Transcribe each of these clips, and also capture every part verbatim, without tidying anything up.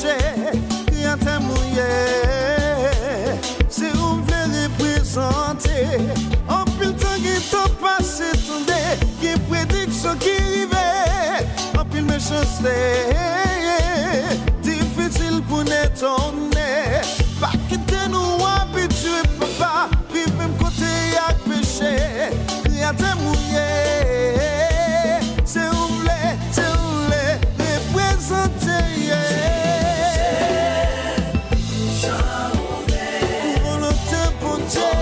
Kreyatè m ou ye, se ou m vle reprezante. Anpil tan gen tan pase, tande, gen prediksyon ki rive. Anpil mechanste, difisil pou n etone. Pa kite nou abitye, papa, viv menm kote ak peche. Kreyatè m ou ye, se ou vle, se ou vle reprezante, ye. Pou volonte Bondye.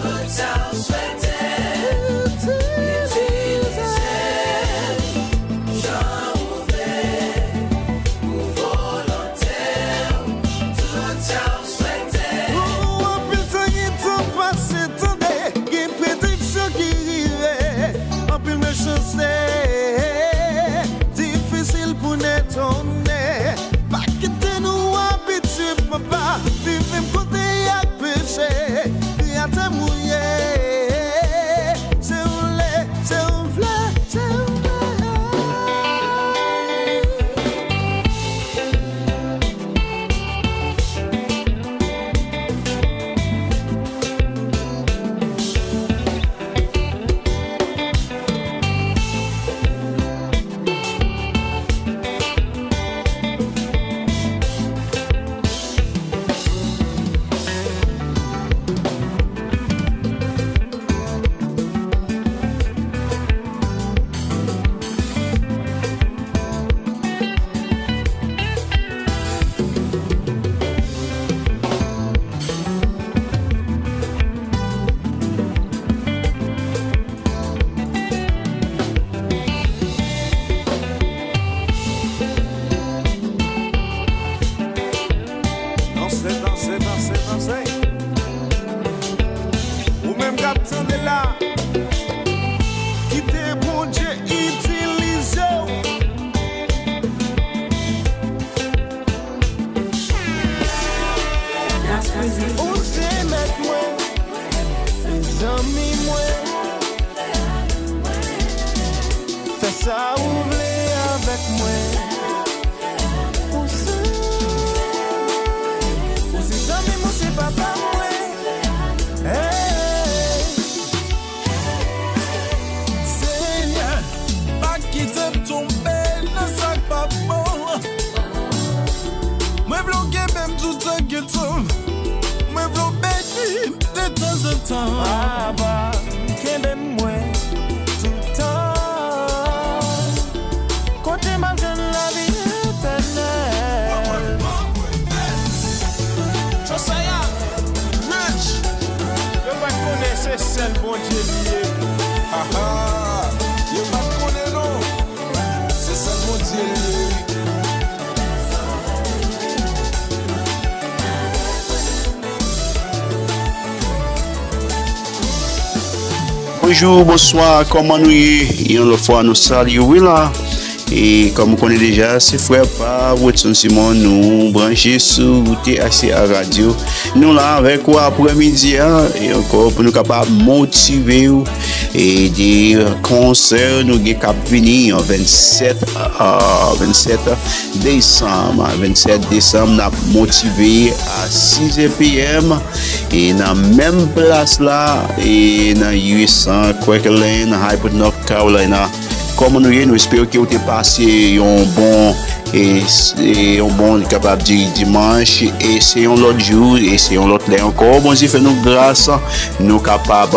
Tout sa w swete, itilize l jan ou vle. Pou volonte w, tout sa w swete. Ou anpil tan gen tan pase, tande, gen prediksyon ki rive. Anpil mechanste, difisil pou n etone. Pa kite nou abitye, papa, viv menm kote ak peche. Kreyatè m ou ye, se ou vle, se ou vle, se ou vle. Danse, danse, danse, danse. Ou menm k ap tande la, kite Bondye itilize w. Ou se mèt mwen, se zanmi mwen. Fè sa ou vle avèk mwen. Ou se, ou se zanmi m, ou se papa mwen. Hey! Senyè, pa kite m tonbe nan sa k pa bon. Mwen vle w kenbe m toutan, gentan. Mwen vle w beni m detanzantan. Papa, kenbe m mwen toutan. Kote m ap jwenn lavi etènèl? Josiah, Rich, yo pa t konnen se sèl Bondye li ye. Aha, yo pa t konnen non. Se sèl Bondye li ye. Bonjou, bonswa, kòman nou ye? Yon lòt fwa, nou salye w wi la. E kòm ou konnen deja, se frè pa Wetson Simon, nou branche sou T H C A Radio. Nou la avèk ou aprèmidi a, e ankò pou nou kapab motive w, e de konsè nou gen k ap vini an vennsèt, a, vennsèt desanm, vennsèt desanm, n ap motive a sizè P M, e nan menm plas la, e nan huit cent Quaker Lane, Hyper, North Carolina. Kòman nou ye? Nou espere ke w te pase yon bon, e, s-, e, yon bon, kapab di, dimanch, e se yon lòt jou, e se yon lòt lè ankò. Bondye fè nou gras, nou kapab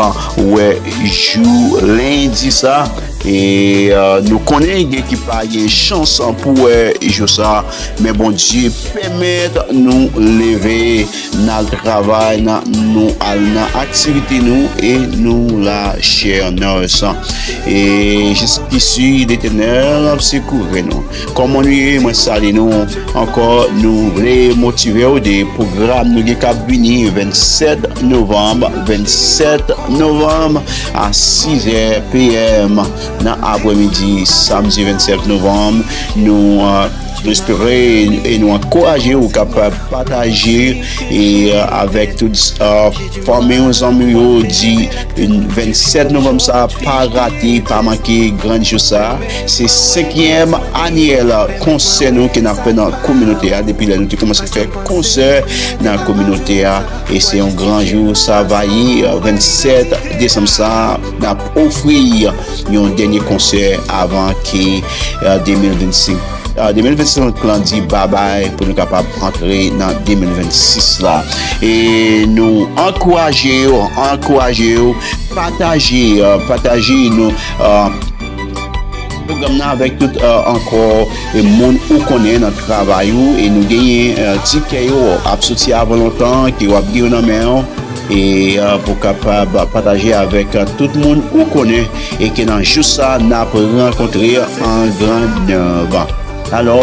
wè jou lendi sa. E, e, nou konnen gen ki pa gen chans pou wè jou sa, men Bondye pèmèt nou leve, n al travay, n a, nou al nan aktivite nou, e nou la, chè nòs. E jiskisi Letènèl ap sekoure nou. Kòman nou ye? Mwen salye nou ankò. Nou vle motive w de pwogram nou gen k ap vini vennsèt novanm, vennsèt novanm a sizè P M nan aprèmidi, samdi vennsèt novanm. Nou, e, Nou espere e nou ankouraje ou kapab pataje e avèk tout fanmi ou, zanmi yo, di vennsèt novanm sa a, pa rate, pa manke grann jou sa a. Se senkyèm anyèl konsè nou ke n ap fè nan kominote a depi lè nou te kòmanse fè konsè nan kominote a. E se yon gran jou sa va ye, vennsèt desanm sa a, n ap ofri yon dènye konsè avan ke de mil vennsenk, de mil vennsenk lan di babay pou nou kapab antre nan de mil vennsis la. E nou ankouraje w, ankouraje w, pataje, pataje nou pwogram nan avèk tout ankò e moun ou konnen nan travay ou, e nou genyen tikè yo ap soti avan lontan ke w ap gen yo nan men w, e pou kapab pataje avèk tout moun ou konnen e ke nan jou sa n ap rankontre an gran nonb. Alò,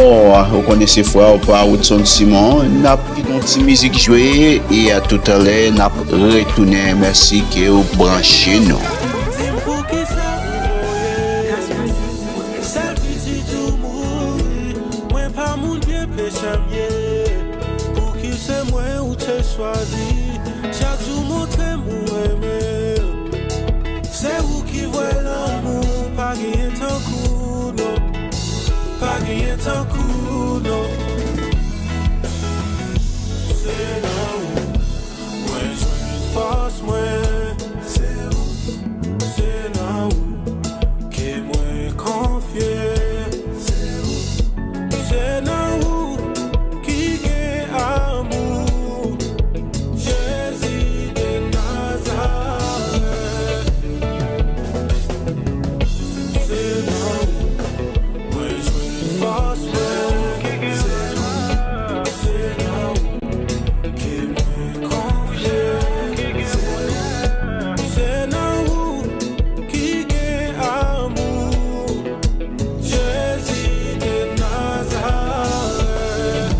ou konnen se frè w pa Woodson Simon, n ap kite yon ti mizik jwe e toutalè n ap retounen. Mèsi ke w branche nou. Sèl pitit ou mouri, mwen pa moun byen pechan m ye. Pouki se mwen ou te chwazi? Chak jou montre m ou renmen. Se ou ki vre lanmou, pa genyen tankou non. Pa genyen tankou non. Se nan ou mwen jwenn fòs mwen. Se ou, se nan ou ke mwen konfye. Se ou, se nan ou ki gen amou. Jezi de Nazarèt. Se nan ou mwen jwenn fòs mwen. Se nan ou, se nan ou ke mwen konfye. Se nan ou ki gen amou. Jezi de Nazarèt.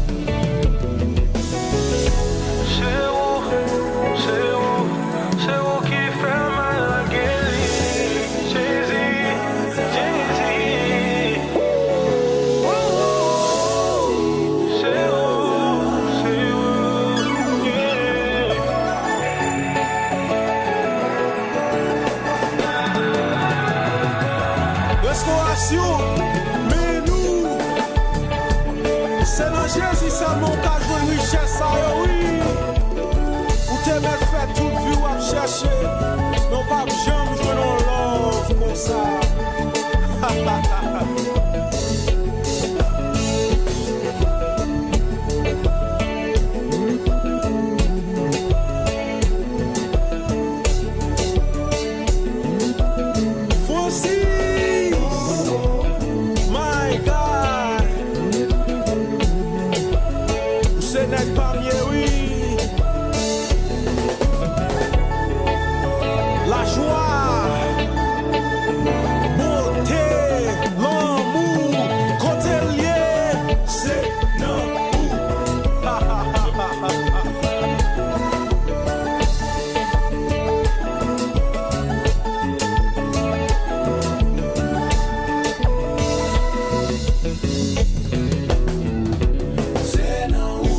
Se ou, se ou, se ou ki fè mal la geri. Jezi, Jezi. Se ou, se ou, yeah. Restorasyon, men nou. Se nan Jezi sèlman w ka jwenn richès sa yo, wi. Ou te mèt fè tout vi w ap chèche, men w p ap janm jwenn yon love konsa. Francis! My God! Ou se nèg pa m ye, wi! Lajwa, bote, lanmou, kote l ye? Se nan ou. Se nan ou,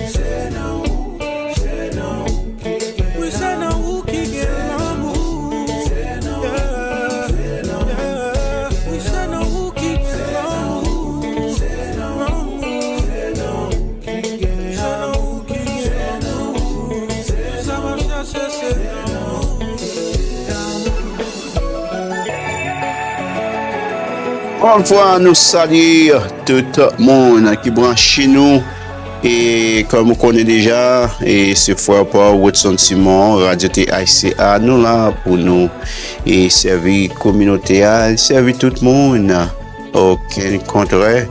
se nan ou, se nan ou. Wi, se nan ou ki gen lanmou. Yeah, yeah. Wi, se nan ou ki gen lanmou. Lanmou. Se nan ou ki gen lanmou. Sa m ap chache, se nan ou. Ankò yon fwa, nou salye tout moun ki branche nou. E kòm ou konnen deja, e se frè pa w, Woodson Simon, Radyo T H C A, nou la pou nou e sèvi kominote a, sèvi tout moun. Okenn kontrè,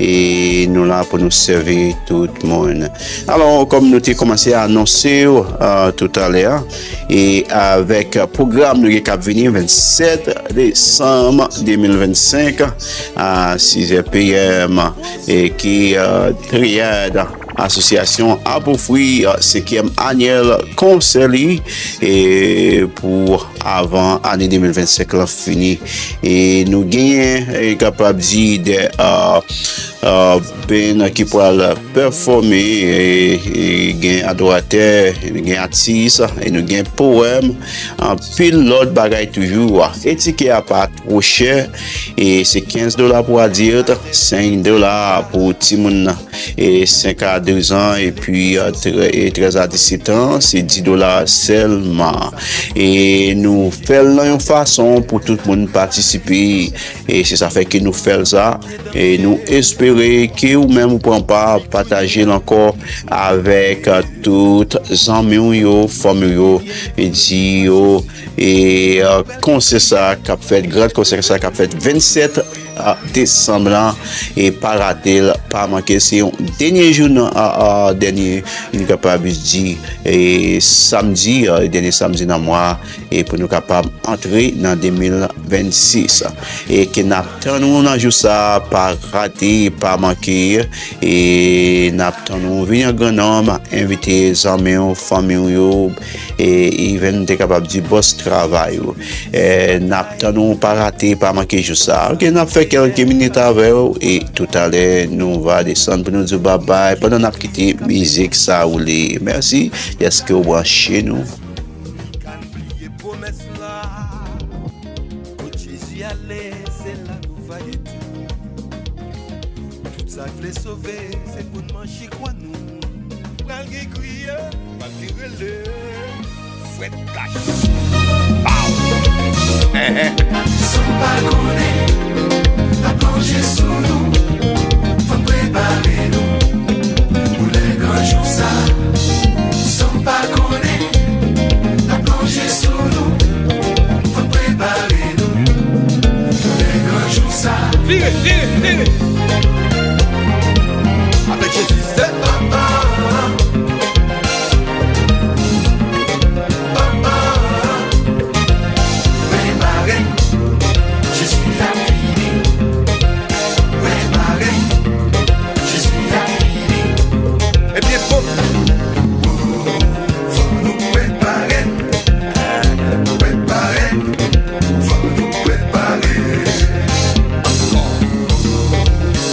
e nou la pou nou sèvi tout moun. Alò, kòm nou te kòmanse anonse w, a, toutalè, e avèk pwogram nou gen k ap vini, vennsèt desanm de mil vennsenk, a sizè p m, e ki, a, Triyad Asosyasyon ap ofri, a, senkyèm anyèl konsè li, e pou avan ane de mil vennsenk lan fini. E nou genyen, e kapab di, de, a, uh, band ki pral pèfòme, e, e gen adoratè, e gen atis, e nou gen powèm, anpil lòt bagay toujou. E tikè a pa twò chè, e se kenz dola pou adilt, senk dola pou timoun e senk a douz an, epi, e, trè-, e trèz a disèt an, se dis dola sèlman. E nou fè l nan yon fason pou tout moun patisipe. E se sa fè ke nou fè l sa. E nou espere ke ou menm ou pran pa, pataje l ankò avèk, e, tout zanmi w yo, fanmi w yo, e di yo, e, e, konsè sa k ap fèt, gran konsè sa k ap fèt vennsèt a, desanm lan, e pa rate l, pa manke. Se yon dènye jou nan, a, a, dènye, nou kapab di, e samdi, a, dènye samdi nan mwa, e pou nou kapab antre nan de mil vennsis. E ke n ap tann ou nan jou sa, pa rate, pa manke, e n ap tann ou vini an gran nonm, envite zanmi w, fanmi w yo, e even te kapab di bòs travay ou. E n ap tann ou pa rate, pa manke jou sa. Oke, n ap fè kèlke minit avè w e toutalè nou va desann pou nou di w babay pandan n ap kite mizik sa woule. Mèsi dèske w branche nou. Ka n bliye pwomès la. Kot Jezi ale, se la nou va ye tou. Tout sa k vle sove, se pou n manche kwa nou. Pral gen kriye, pral gen rele. Fred Cash. Pow! Hein, hein. San pa konnen, la plonje sou nou. Fò n prepare nou pou lè gran jou sa. San pa konnen, la plonje sou nou. Fò n prepare nou pou lè gran jou sa. Vire, vire, vire. Avèk Jezi, se papa. Papa. Prepare. Jezi ap vini. Prepare. Jezi ap vini. Ebyen, bon. Fò nou prepare. Prepare. Fò nou prepare. Ankò.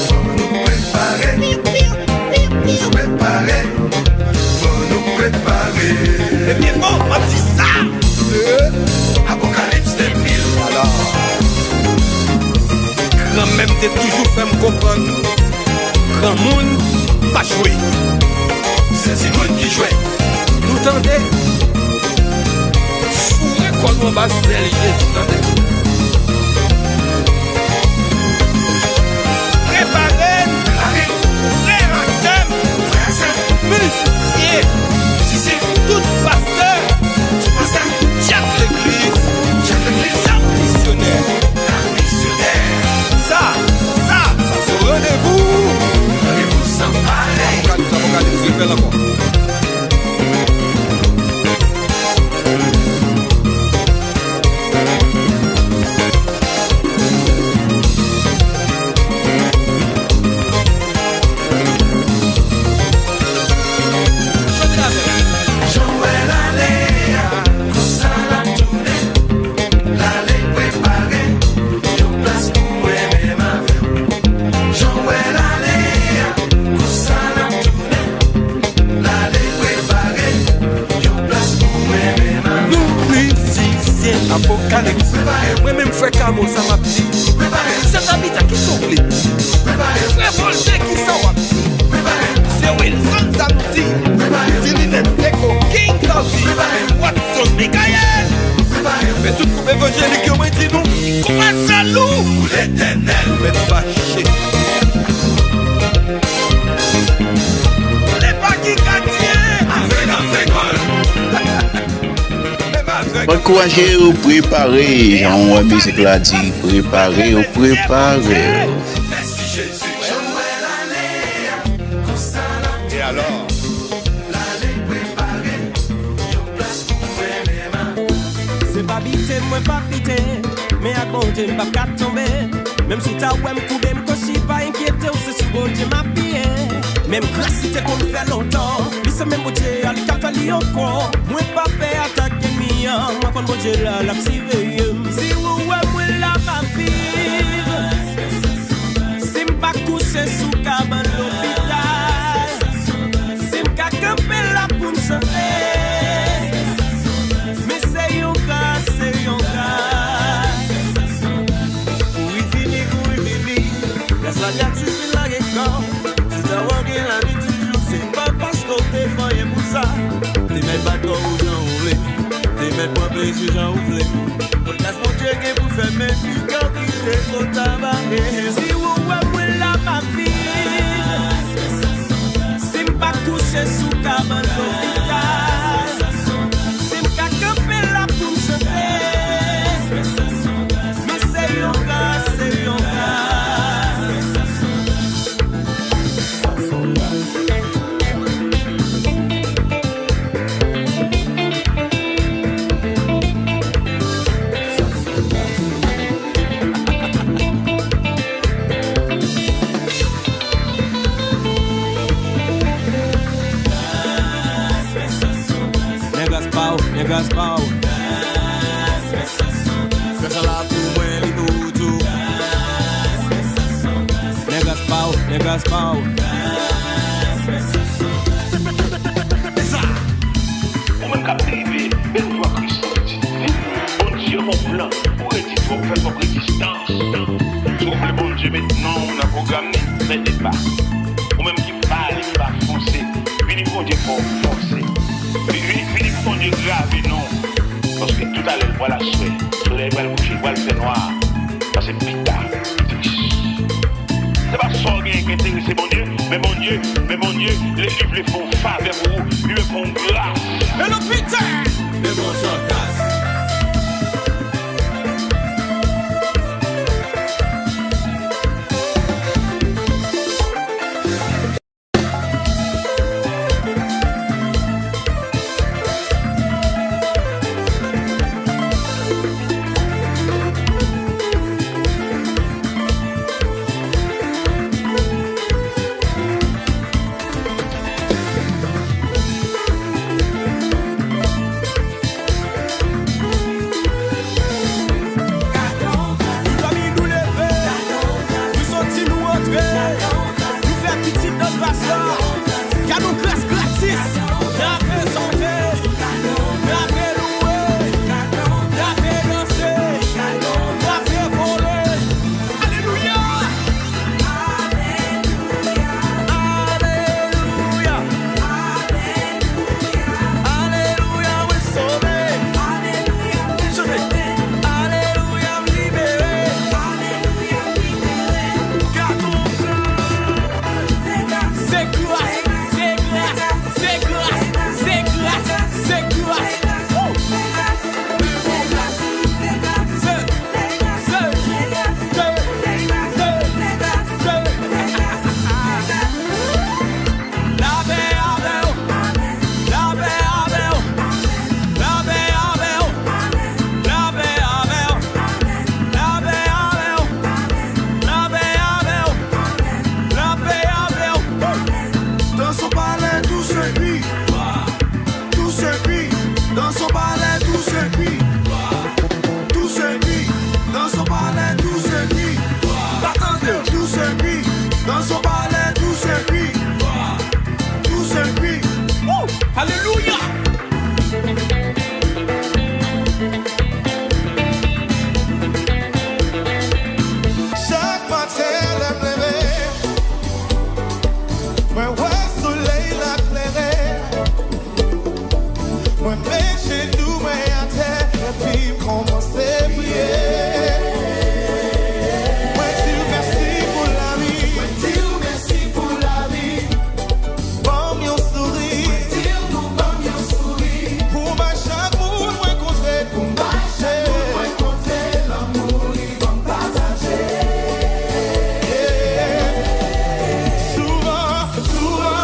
Fò nou prepare. Prepare. Fò nou prepare. Ebyen, bon, m ap di sa. Apokalips de mil. Ala. Granmèt te toujou fè m konprann, granmoun pa jwe. Se timoun ki jwe. Nou tande. Foure kò nou anba zèl Jezi, tande. Prepare n, frè ak sè m, mizisyen, tout pastè, dyak legliz, misyonè. Sa, sa, sa se randevou. Randevou san parèy. Apokalips, Apokalips, refè l ankò. Chante avè m. Jan w wè l ale a, konsa l ap tounen. L ale prepare yon plas pou mwen menm avè w. Jan w wè l ale a, konsa l ap tounen. L ale prepare yon plas pou mwen menm avè w. Nou mizisyen Apokalips. Mwen menm frè Kamo, sa m ap di. Chèf Abita, kisa w vle? Frè Volte, kisa w ap di? Se Wilson Zanouti, Tilinèt Deko, King Kaldi, Watson Mikaèl. Men tout gwoup evanjelik yo, mwen di nou, kwa sa lou pou Letènèl. Mèt fache. Lepa ki katye. Avèg, avèg, gòl. Menm avèg. Mwen ankouraje w prepare, jan w wè mizik la di, prepare w, prepare w. Mèsi Jezi. E alò? Se pa bite mwen pa bite, men ak Bondye m p ap ka tonbe. Menm si w ta wè m koube m kochi, pa enkyete w, se sou Bondye m apiye. Menm gras li te konn fè lontan, li se menm Bondye a, li ka fè li ankò. Mwen pa pè atak ènmi an, mwen konn Bondye la, l ap siveye m. Si ou wè mwen la, m ap viv. Si m pa kouche, Sou kabann lopital, si m ka kanpe la pou m chante, men se yon gras, se yon gras. Kouri vini, kouri vini, gras la natirèl la gen kò. Chita w gen lavi toujou, se pa paske w te fè anyen pou sa. Te mèt bat kò w jan w vle, te mèt pran plezi jan w vle. Pòdkas Bondye gen pou fèmen, piga w kite kota bare. Si w wè mwen la m ap viv, si m pa kouche sou kabann lopital, si m ka kanpe la pou m chante, men se yon gras, se yon gras. Nègès pa w, nègès pa w. Fè sa la pou mwen, li pou ou tou. Nègès pa w, nègès pa w. Ou menm k ap derive, bèl vwa Kris soti. Bondye gon plan pou redi twòp, fè twòp rezistans. Si w vle Bondye met non w nan pwogram li, fè deba. Ou menm ki pale, ki pa fonse, vini Bondye fè w fonse. Vini, vini, vini pou Bondye grave non w. Paske toutalè l pral aswè, solèy pral kouche, l pral fè nwa. Paske pita, li tris. Se pa sa w genyen ki enterese Bondye, men Bondye, men Bondye, li, li vle fè yon favè pou ou, li vle fè yon gras. Men nou pita! Men Bondye gras. Nou dòmi, nou leve, nou soti, nou antre, nou fè pitit nan gras la. Gad yon gras gratis. N ap egzòlte, n ap louwe, n ap danse, n ap vole. Alelouya! Alelouya! Alelouya, mwen sove. Chante. Alelouya, m libere. Gad yon gras. Se gras, se gras, se gras, se gras, se gras. Woo! Lapè avè w, lapè avè w, lapè avè w, lapè avè w, lapè avè w, lapè avè w, lapè avè w. Dans au palais, tous se crient. Tous se crient, dans son palais, tous se crient. Tous se crient, dans son palais, tous se crient. Pa tande, tous se crient, dans son palais, tous se crient. Tous se crient. Woo! Alelouya! Chak maten lè m leve, mwen wè solèy la klere. Mwen met jenou mwen atè, epi m kòmanse priye. Mwen di w mèsi pou lavi. Mwen di w mèsi pou lavi. Ban m yon souri. Mwen di w ban m yon souri. Pou m bay chak moun mwen kontre. Pou m bay chak moun mwen kontre. Lanmou li ban m pataje. Souvan, souvan,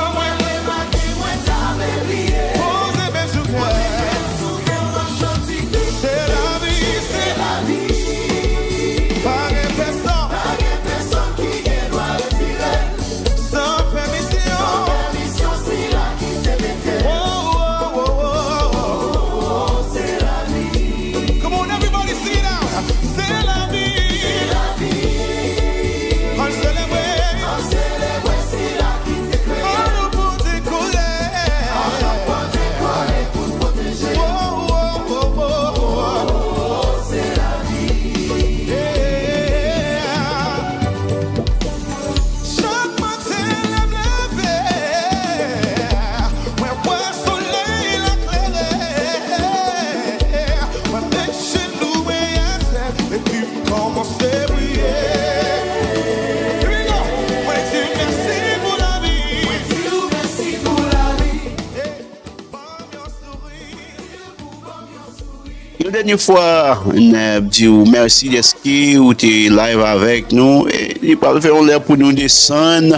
Dènye fwa, n ap di w mèsi dèske ou te live avèk nou. E li pral fè yon lè pou nou desann.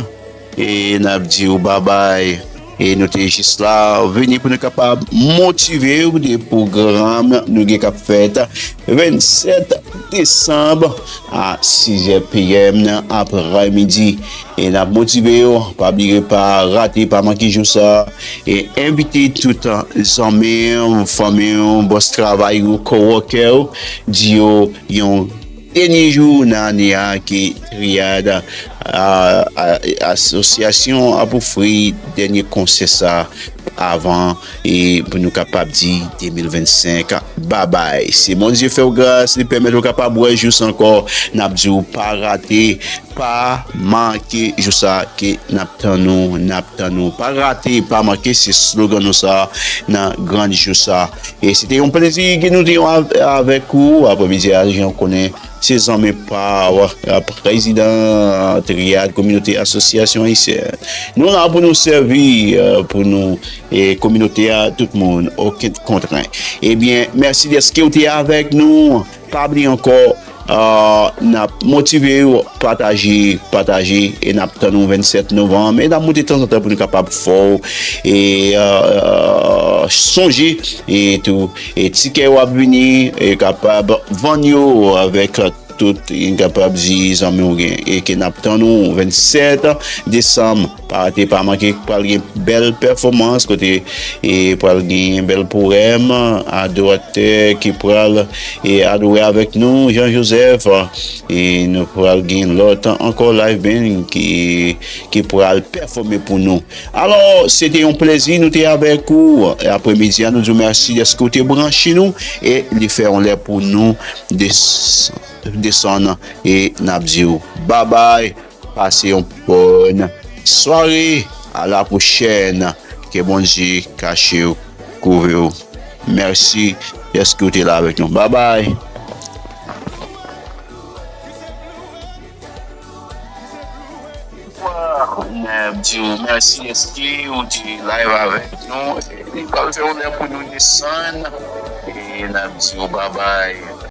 E n ap di w babay. E nou te jis la vini pou nou kapab motive w de pwogram nou gen k ap fèt vennsèt desanm a sizè p m nan aprèmidi. E n ap motive w, pa bliye, pa rate, pa manke jou sa. E envite tout zanmi w, fanmi w, bòs travay ou, kowòkè w, di yo yon dènye jou nan ane a ke Triyad a, a, asosyasyon ap ofri dènye konsè sa avan e pou nou kapab di de mil vennsenk babay. Si Bondye fè w gras, li pèmèt ou kapab wè jou sa ankò, n ap di w pa rate, pa manke jou sa ke n ap tann ou, n ap tann ou. Pa rate, pa manke, se slogan nou sa nan grann jou sa. E se te yon plezi ke nou te yon av-, avèk ou aprèmidi a, jan w konnen, se zanmi pa w, prezidan Triyad Kominote Asosyasyon Ayisyèn. Nou la pou nou sèvi, e, pou nou, e, kominote a, tout moun, okenn kontren. Ebyen, mèsi dèske w te avèk nou. Pa bliye ankò, e, n ap motive w, pataje, pataje, e n ap tann ou vennsèt novanm, e n ap moute tanzantan pou nou kapab fè w, e, e, sonje, e tou, e tikè yo ap vini, e kapab vann yo avèk tout, e kapab di zanmi w gen, e ke n ap tann ou vennsèt desanm. Pa rate, pa manke, pral gen bèl pèfòmans kote, e pral gen bèl powèm, adoratè ki pral, e adore avèk nou, Jan Jozèf, e nou pral gen lòt ankò live band ki, ki pral pèfòme pou nou. Alò, se te yon plezi, nou te avèk ou aprèmidi a, nou di w mèsi dèske w te branche nou, e li fè yon lè pou nou des-, desann, e n ap di w babay. Pase yon bòn sware. A la pwochèn. Ke Bondye kache w, kouvri w. Mèsi dèske w te la avèk nou. Babay. N ap di w mèsi dèske w te live avèk nou. Li pral fè yon lè pou nou desann. E n ap di w babay.